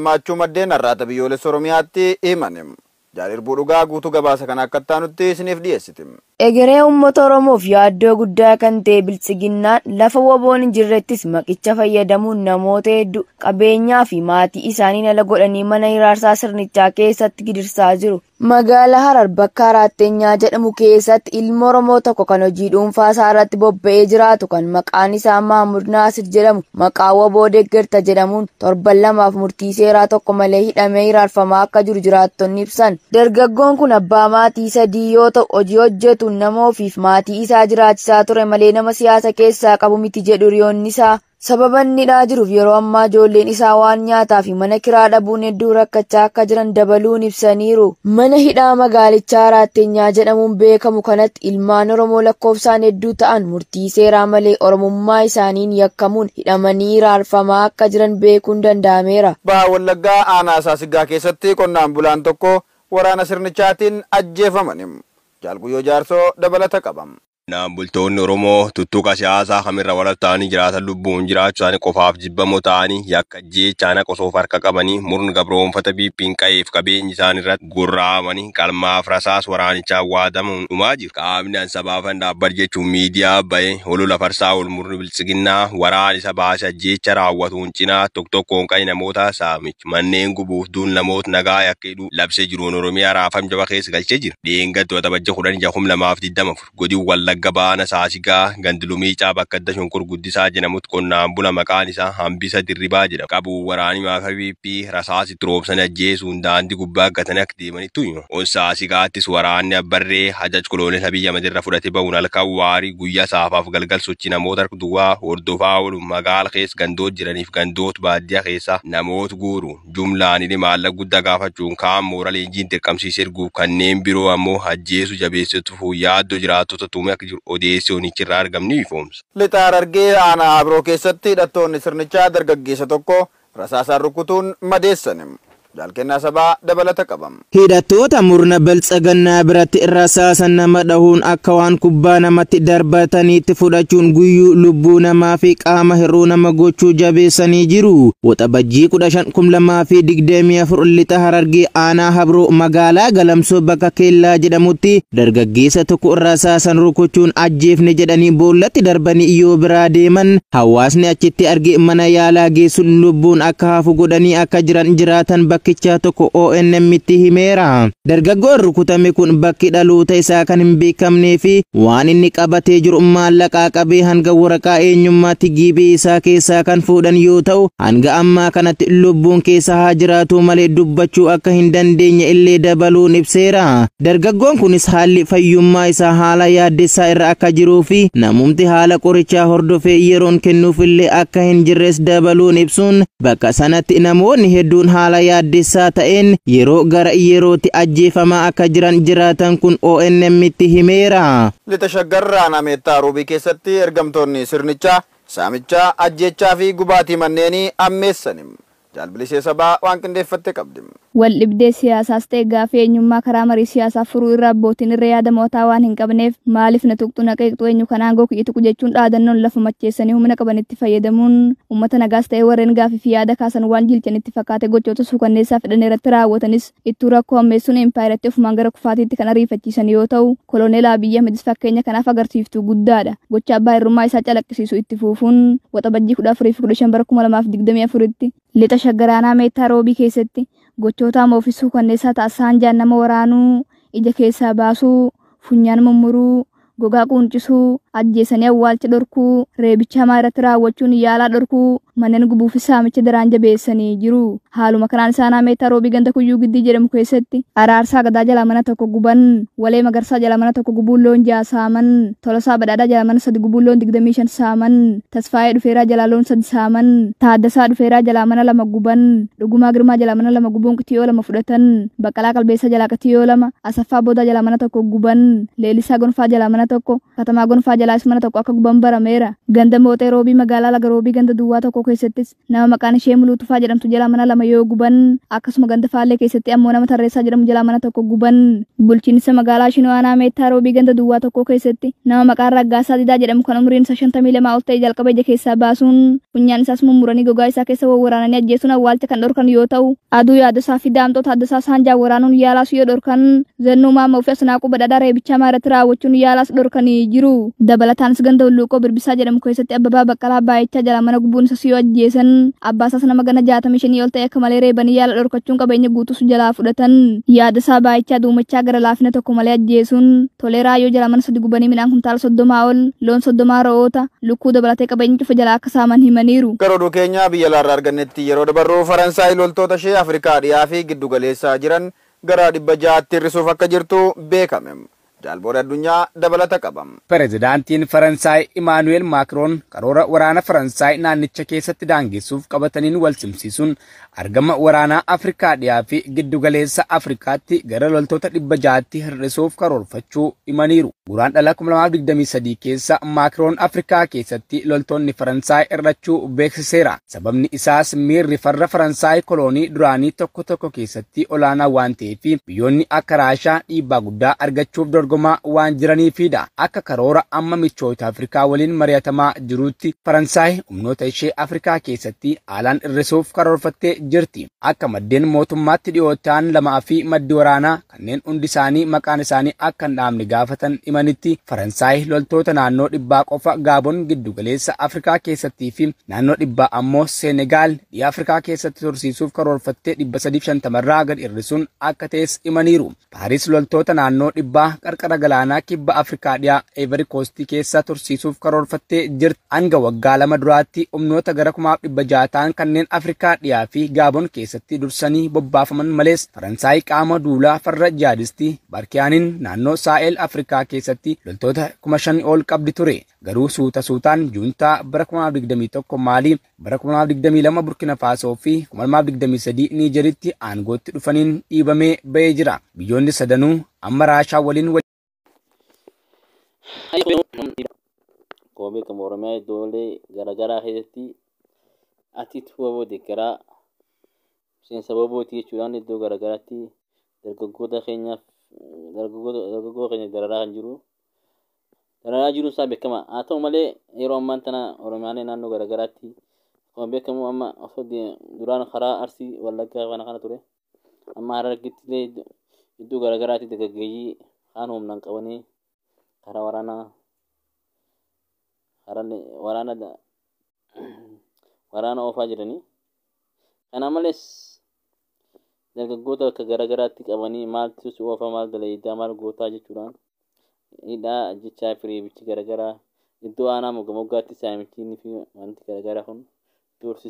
Hammaachuu maddeen Arraata Biyyoolessa Oromiyaatti himan. Jaal Dhugaa guutuu gabaasa kana akka taanutti isiniif dhiyeessiti. Egeree uummata Oromoof yaaddoo guddaa kan ta'e Biltsiginnaan lafa WBO'n hin jirrettis maqicha fayyadamuun namoota hedduu qabeenyaa fi maatii isaanii ala godhanii mana hiraarsaa sirnichaa keessatti gidirsaa jiru. Magaalaa Harar bakka Araatteenyaa jedhamu keessatti ilma Oromoo tokko kan hojii dhuunfaa isaa irratti bobba'ee jiraatu kan maqaan isaa Maamud Naasir jedhamu maqaa WBO deeggarta jedhamuun torban lamaaf murtii seeraa tokko malee hidhamee hiraarfamaa akka jiru jiraattonni ibsan. Dargaggoon kun abbaa maatii sadii yoo ta'u hojii hojjetu nama ofiif maatii isaa jiraachisaa ture malee nama siyaasa keessaa qabu miti jedhu hiriyoonni isaa. Sababa inni hidhaa jiruuf yeroo ammaa ijoolleen isaa waan nyaataa fi mana kiraa dhabuun hedduu rakkachaa akka jiran dabaluun ibsaniiru. Mana hidhaa magaalichaa Araatteenyaa jedhamuun beekamu kanatti ilmaan Oromoo lakkoofsaan hedduu ta'an murtii seeraa malee Oromummaa isaaniin yakkamuun hidhamanii hiraarfamaa akka jiran beekuun danda'ameera. Baha Wallaggaa aanaa Saasiggaa keessatti qonnaan bulaan tokko waraana sirnichaatiin ajjeefaman. Jaal Guyyoo Jaarsoo dabalata qaba. Qonnaan bultoonni Oromoo tuttuqa siyaasaa kamirra wal ta'anii jiraatan lubbuun jiraachuu isaanii qofaaf jibbamoo ta'anii yakka jechaana qosoof harka qabanii murni gabroonfata BP'n qa'eef qabeenyi isaan irratti gurraa'amanii qalmaaf rasaas waraanichaa waadamuun dhumaa jiru. Qaamni an sabaafan dhaabbadha jechuun miidiyaa ba'ee holola farsaa ol murni biltsiginnaa waraan isa baase ajjeecha raawwatuun cinaa tokko tokkoon qa'e namoota saamichi manneen gubuuf duun namoota nagaa yakka hidhuu labsee jiruun Oromiyaa raafam jaba keessa galchee jira. Dheengaddu Waxabajja 10, 2024 godin Wallagga Baana Saasigaa Gandilumii bakka adda Shonkor Guddisaa jedhamutti qonnaan bula maqaan isaa Hambisa Dirribaa jedhama. Qabu waraanii maafa PP rasaas itti roobsanii ajjeesuun daandii gubbaa gatanii akka deemanitti himu. On Saasigaattis waraanni Abbarree hajaj koloneel Abiy Ahmed irra fudhatee bahuun halkan waarii guyyaa saafaaf galgal sochii namoota harka duwwaa hordofaa ooluun magaala keessa gandoota jiraniif gandoota baadiyyaa keessa namoota guuru jumlaan hidhee maallaqa guddaa gaafachuun kaan moora leenjiin dirqamsiisee erguuf kanneen biroo ammoo ajjeesuu jabeessituuf yaaddoo jiraattota tumee akka jiru odeessi onichirraa argamni ifoomsa. Lixa Harargee aanaa Abroo keessatti hidhattoonni sirnichaa dargaggeessa tokko rasaasaan rukutuun madeessan. Jaalkennaa Sabaa dabalata qaba. Hidhattoota murna Biltsiginnaa biratti rasaasan nama dhahuun akka waan kubbaa namatti darbataniitti fudhachuun guyyuu lubbuu namaa fi qaama hir'uu nama gochuu jabeessanii jiru. Waxabajjii 15, 2024 Lixa Harargee aanaa Habroo magaalaa Galamsoo bakka Keellaa jedhamutti dargaggeessa tokko rasaasan rukuchuun ajjeefne jedhanii boollatti darbanii yoo biraa deeman hawaasni achitti arge mana yaalaa geessuun lubbuun akka hafu godhanii akka jiran jiraatan bakkichaa tokko ONM itti himeera. Dargaggoon rukutame kun bakki dhaloota isaa kan hin beekamnee fi waan inni qabatee jiru maallaqaa qabee hanga waraqaa eenyummaatti giibii isaa keessaa kan fuudhan yoo ta'u, hanga ammaa kanatti lubbuun keessa haa jiraatu malee dubbachuu akka hin dandeenye illee dabaluun ibseera. Dargaggoon kunis haalli fayyummaa isaa haala yaaddessaa irra akka jiruu fi namumti haala qorichaa hordofee yeroon kennuuf illee akka hin jirres dabaluun ibsuun, bakka sanatti namoonni hedduun haala yaaddessaa ta'een yeroo gara yerootti ajjeefamaa akka jiran jiraatan kun ONM itti himeera. Lixa Shaggar aanaa Meettaa Roobii keessatti ergamtoonni sirnichaa saamichaa, ajjechaa fi gubaatii manneenii ammeessani. Jaalbilisee Sabaa waan qindeeffatte qabdi. Wal dhibdee siyaasaas ta'e gaafii eenyummaa karaa marii siyaasaa furuu irra abbootiin irra yaada mootaa waan hin qabneef, maaliif na tuqxu, na qeeqxu, eenyu kan aangoo kiyya tuqu jechuun dhaadannoon lafa macheessanii humna qabanitti fayyadamuun uummata nagaas ta'e warreen gaafii fi yaada kaasan waan jilchanitti fakkaate gochoota suukanneessaa fedhan irratti raawwatanis ittuu rakkoo ammeessuun impaayiratti ofumaan gara kufaatiitti kan ariifachiisan yoo ta'u, koloneel Abiyyi Ahmedis fakkeenya kanaaf agarsiiftuu guddaadha. Gocha abbaa irrummaa isaa calaqqisiisu itti fuufuun Waxabajjii 14 fi 15 bara 2024tti Lixa Shaggar aanaa Meettaa Roobii keessatti gochoota hamoo fi suukanneessaa taasisaan jaan nama waraanuu, ija keessaa baasuu, funyaan mummuruu, gogaa quuncisuu, ajjeesanii awwaalcha dhorkuu, reebicha hamaa irratti raawwachuun yaalaa dhorkuu, manneen gubuu fi saamicha daraan jabeessanii jiru. Haaluma kanaan aanaa Meettaa Roobii ganda Kuyyuu Giddii jedhamu keessatti Araarsaa Gadaa jalaa mana tokko guban, Walee Magarsaa jalaa mana tokko gubuun loon ja'a saaman, Tolosaa Badhaadhaa jalaa mana sadi gubuun loon 25 saaman, Tasfaayee Dhufeeraa jalaa loon sadi saaman, Taaddasaa Dhufeeraa jalaa mana lama guban, Dhugumaa Girmaa jalaa mana lama gubuun qotiyoo lama fudhatan, Baqqalaa Qalbeessaa jalaa qotiyoo lama, Asaffaa Boodaa jalaa mana tokko guban, Leellisaa Gonfaa jalaa mana tokko, Katamaa Gonfaa jalaa jalaas mana tokko akka guban barameera. Ganda Mooxee Roobii magaalaa Laga Roobii ganda duwwaa tokko keessattis nama maqaan ishee Muluu Tufaa jedhamtu jalaa mana 2 yoo guban, akkasuma ganda Faallee keessatti ammoo nama Tarreessaa jedhamu jalaa mana tokko guban. Bulchiinsa magaalaa Shinoo aanaa Meettaa Roobii ganda duwwaa tokko keessatti nama maqaan Raggaasaa Didaa jedhamu kan umriin isaa 52 ol ta'e jalqaba ija keessaa baasuun funyaan isaas mummuranii gogaa isaa keessa wawwaraananii ajjeesuun awwaalcha kan dhorkan yoo ta'u, aduu yaadasaa fi daamxoota addasaa saanjaa waraanuun yaalaas yoo dhorkan, zannuu maama ofii asnaaquu badhaadhaa reebichaa maaratti raawwachuun yaalaas dhorkanii jiru. Dabalataanis ganda Hulluuqoo Birbisaa jedhamu keessatti Abbabaa Baqqalaa Baay'ichaa jalaa mana gubuun isaas yoo ajjeesan, abbaasaas nama gana 65 ol ta'e akka malee reebanii yaala dhorkachuun qabeenya guutuus jalaa fudhatan. Yaadasaa Baay'ichaa duumachaa gara laafina tokko malee ajjeesuun Toleeraa yoo jalaa mana 3 gubanii midhaan kumtaala 30 ol, loon 30 ro'oota, lukkuu dabalatee qabeenya cufa jalaa akka saaman himaniiru. Gara oduu keenya biyya alaarraa argannetti yeroo dabarru, Faransaay loltoota ishee Afrikaa dhiyaa fi giddu galeessaa jiran gara 600tti hir'isuuf akka jirtu beekame. Jaalboora addunyaa dabalata qaba. Pireezidaantiin Faransaay Imaanu'eel Maakroon karoora waraana Faransaay naannicha keessatti daangessuuf qabataniin wal simsiisuun argama waraanaa Afrikaa dhiyaa fi giddu galeessa Afrikaatti gara loltoota 600tti hir'isuuf karoorfachuu himaniiru. Guraandhala 2023 keessa Maakroon Afrikaa keessatti loltoonni Faransaay hir'achuu beeksiseera. Sababni isaas miirri farra Faransaay koloonii duraanii tokko tokko keessatti olaanaa waan ta'eef biyyoonni akka Raashaa dhiibbaa guddaa argachuuf dorgomaa waan jiraniifidha. Akka karoora amma michoota Afrikaa waliin mari'atamaa jirutti Faransaay humnoota ishee Afrikaa keessatti haalaan hir'isuuf karoorfattee jirti. Akka maddeen mootummaatti dhiyoo ta'an lamaa fi maddi waraanaa kanneen hundi isaanii maqaan isaanii akka hin dhaamne gaafatan himanitti Faransaay loltoota naannoo 100 qofa Gaabon giddu galeessa Afrikaa keessattii fi naannoo 100 ammoo Senegaal dhiha Afrikaa keessatti tursiisuuf karoorfattee 350 irraa gad hir'isuun akka ta'es himaniiru. Paaris loltoota naannoo 100 qarqara galaanaa kibba Afrikaa dhiyaa Ivory Coast keessa tursiisuuf karoorfattee jirti. Hanga waggaa 2 duraatti humnoota gara 1600 ta'an kanneen Afrikaa dhiyaa fi Gaabon keessatti dursanii bobbaafaman malees Faransaay qaama duulaa farra jihaadistii Barkiyaaniin naannoo Saa'el Afrikaa keessatti loltoota 5,000 ol qabdi ture. Garuu suuta suutaan juuntaa bara 2021 Maalii, bara 2022 Burkina Faasoo fi 2023 Niijeritti aangootti dhufaniin dhiibamee ba'ee jira. Biyyoonni sadanuu amma Raashaa waliin Akkuma beekamu Oromiyaa iddoolee garaagaraa keessatti atiitu waboo deeggaraa miseensa wabooti jechuudhaan iddoo garaagaraatti dargaggoota keenyaaf dargaggoo keenya dararaa kan jiru. Dararaa jiruun isaa beekama. Haa ta'u malee yeroo ammaan tana Oromiyaalee naannoo garaagaraatti akkuma beekamu amma osoo duraan karaa Arsii Wallaggaa kana kana ture. Amma Harargeetti illee iddoo garaagaraatti dargaggeeyyii kaan humnaan qabanii karaa waraana oofaa jiranii. Kana malees dargaggoota bakka garaagaraatti qabanii maaltu si oofa, maal dalagaa, maal gootaa jechuudhaan hidhaa jechaa fi reebichi garaagaraa iddoo aanaa moggaatti saamichi fi wanti garaagaraa kun doorsisni.